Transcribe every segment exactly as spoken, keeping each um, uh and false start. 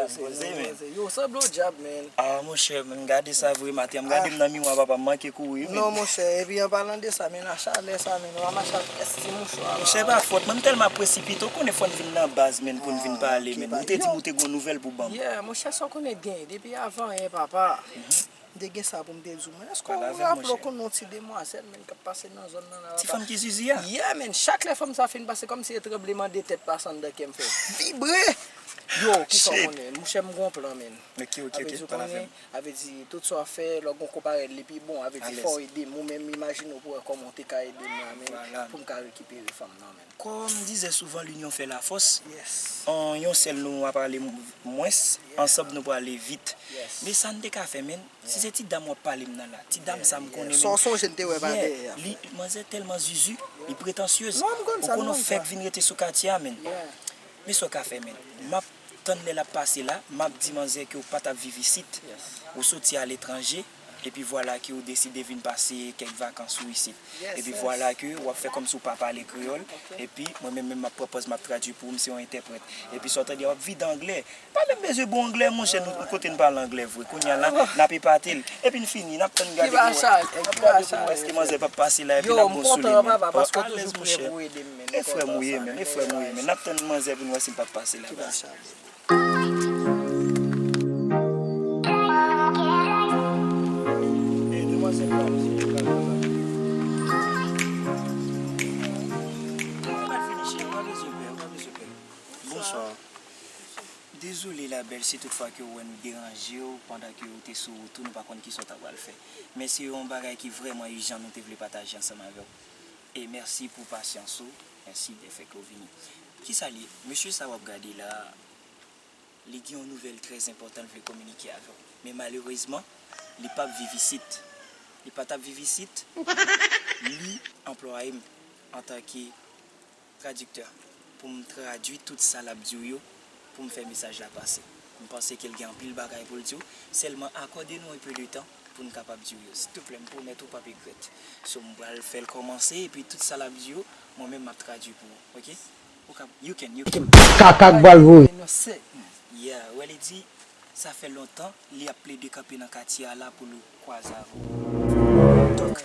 Poze, men. Yo, sanble w djab, men. Ah, monchè, men, gade sa vre, maten. M gade m nan miwa, papa, m manke kouri, men. Non, monchè, epi an palan de sa, men, a chalè sa, men, w a mache ak pès ti mouchwa la. Monchè, pa fòt mwen, m tèlman ap presipite, w konnen fò n vin nan baz, men, pou n vin pale, men. Ou te di m ou te gon nouvèl pou ban m. Yeah, monchè, sa w konnen t gen, depi avan yè, papa. M te gen sa pou m te di w, men èske w raple w konn yon ti demwazèl, men, k ap pase nan zòn nan la? Ti fanm ki zizi a? Yeah, men, chak lè fanm sa fin pase, kòmsi e tranbleman de tèt pase anndan kè m fè vibre. Yo, kisa w konnen? Monchè, m gon plan, men. Ok, ok, ok, pa la fè m. Avè di, tout sa w ap fè, lè w gon konparèt, li pi bon. Avè di, fò w ede m. Ou menm, imajine w pou wè kòman w te ka ede m la, men, pou m ka rekipere fanm nan, men. Comme disait souvent, l'union fait la force. An yon sèl nou ap ale mwens, ansanm nou prale vit. Men sa n te ka fè, men, si se ti dam w ap pale m nan la, ti dam sa m konnen, men. Sa w sonje n te wè pa dèyè a, li, manzè tèlman zuzu, li pretansyez. Ou konnen w fèk vin rete sou katye a, men. Men sa w ka fè, men. M ap tann lè l ap pase la, m ap di manzè ke w pa t ap viv isit. Ou soti aletranje, epi vwala ke w deside vin pase kèk vakans ou isit. Epi vwala ke w ap fè kòmsi w pa pale kreyòl, epi mwen menm, menm m ap pran pòz, m ap tradui pou ou, m se yon entèprèt. Epi sa w tande a, w ap vide anglè. Pa menm bezwen bon anglè, monchè, nou, kote n pale anglè vre. Kounye a la, n ap epate l. Epi n fini, n ap tann gade pou, n ap gade pou n wè èske manzè p ap pase la, epi n ap gon sou li, men. Alèz, monchè. E frè m ou ye, men, e frè m ou ye, men. N ap tann manzè pou n wè si l p ap pase la, baz. Bonswa. Dezole, la belle, si tout fwa ke w wè nou deranje w pandan ke w te sou wout ou, nou pa konn kisa w ta pral fè. Men se yon bagay ki vrèman ijan nou te vle pataje ansanm avè w. E mèsi pou pasyans ou. Mèsi de fè ke w vini. Kisa l ye? Mesye sa w ap gade la, li gen yon nouvèl trè enpòtan l vle kominike avè w. Men malerezman, li p ap viv isit. Li pa t ap viv isit. Li anplwaye m antanke tradiktè pou m tradui tout sa l ap di w yo, pou m fè mesaj la pase. M panse ke l gen anpil bagay pou l di w, sèlman akòde nou enpe de tan pou n kapab di w yo. Siltouplè, m pwomèt ou p ap regrèt. So, m pral fè l kòmanse, epi tout sa l ap di yo, mwen menm m ap tradui pou ou, oke? Ou ka, you can, you can. Kaka k pral voye. Yeah, wè li di, sa fè lontan li ap plede kanpe nan katye a la pou l kwaze avè w. Donk,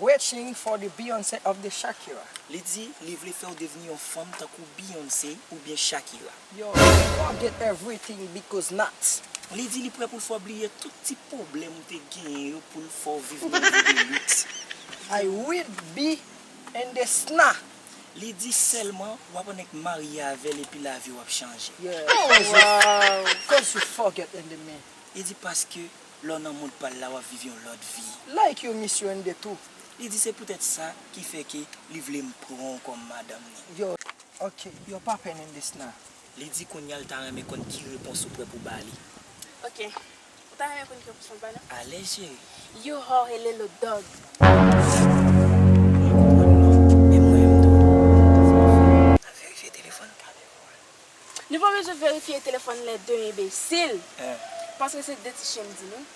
waiting for the Beyoncé of the Shakira. Li di li vle fè w devni yon fanm tankou Beyoncé oubyen Shakira. Yo, forget everything because not. Li di li prè pou l fè w bliye tout ti pwoblèm ou te genyen yo pou l fè w viv nan yon vi de luxe. I will be in the sna. Li di sèlman w ap annik marye avè l epi lavi w ap chanje. Yeah, cause you, cause you forget in the me. Li di paske lè w nan mond pa l la, w ap viv yon lòt vi. Like you miss you in the too. Li di se poutèt sa ki fè ke li vle m pran w kòm madanm li. Yo, ok, yo pa pen in the sna. Li di kounye a l ta renmen konn ki repons ou prè pou ba li. Ok. Ou ta renmen konn ki repons mwen ba li? Alèz, cheri. You are a little dog. Mwen konprann non, men mwen menm tou. Al verifye telefòn. Nou pa bezwen verifye telefòn lè de enbesil. Paske se de ti chen m di nou.